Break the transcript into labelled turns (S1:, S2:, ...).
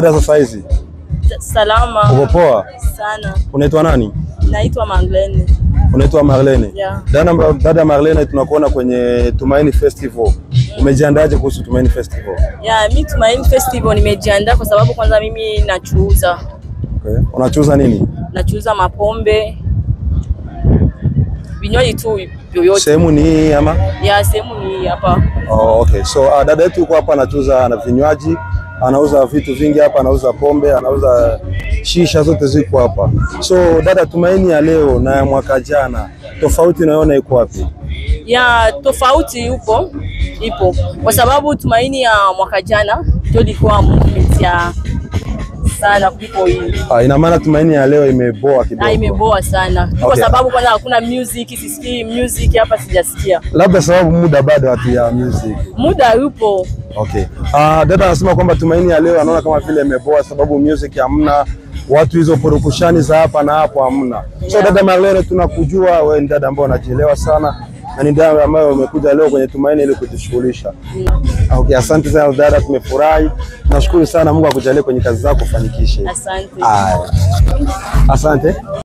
S1: Dada, sasa hizi
S2: Salama.
S1: Uko poa?
S2: Sana.
S1: Unaitwa nani?
S2: Naitwa Marlene.
S1: Unaitwa Marlene.
S2: Yeah.
S1: Dada Marlene, tunakuona kwenye Tumaini Festival. Umejiandaje kuhusu Tumaini Festival?
S2: Yeah, mi Tumaini Festival nimejiandaa kwa sababu kwanza mimi nachuuza.
S1: Okay. Unachuuza nini?
S2: Nachuuza mapombe, vinywaji tu vyovyote.
S1: Sehemu ni hii ama?
S2: Yeah, sehemu ni hapa.
S1: Oh, okay. So dada yetu yuko hapa anachuuza na vinywaji, anauza vitu vingi hapa, anauza pombe, anauza shisha, zote ziko hapa. So dada, Tumaini ya leo na ya mwaka jana tofauti unaona iko wapi?
S2: Yeah, tofauti ipo kwa sababu Tumaini ya mwaka jana ndio ilikuwa movement ya sana kuliko hii.
S1: Ina maana Tumaini ya leo imeboa kidogo.
S2: Na imeboa sana kwa
S1: Okay.
S2: sababu kwanza hakuna music, sisikii music hapa, sijasikia.
S1: Labda sababu muda bado hatu ya music.
S2: Muda yupo.
S1: Okay. Dada anasema kwamba Tumaini ya leo anaona kama vile imeboa sababu music hamna, watu hizo purukushani za hapa na hapo hamna. So
S2: Yeah.
S1: dada Marlene, tunakujua wewe ni dada ambaye unajielewa sana na ni dada ambaye umekuja leo kwenye Tumaini ili kujishughulisha. Okay, asante sana dada, tumefurahi. Tunashukuru sana, Mungu akujalie kwenye kazi zako ufanikishe.
S2: Asante.
S1: Haya. Asante.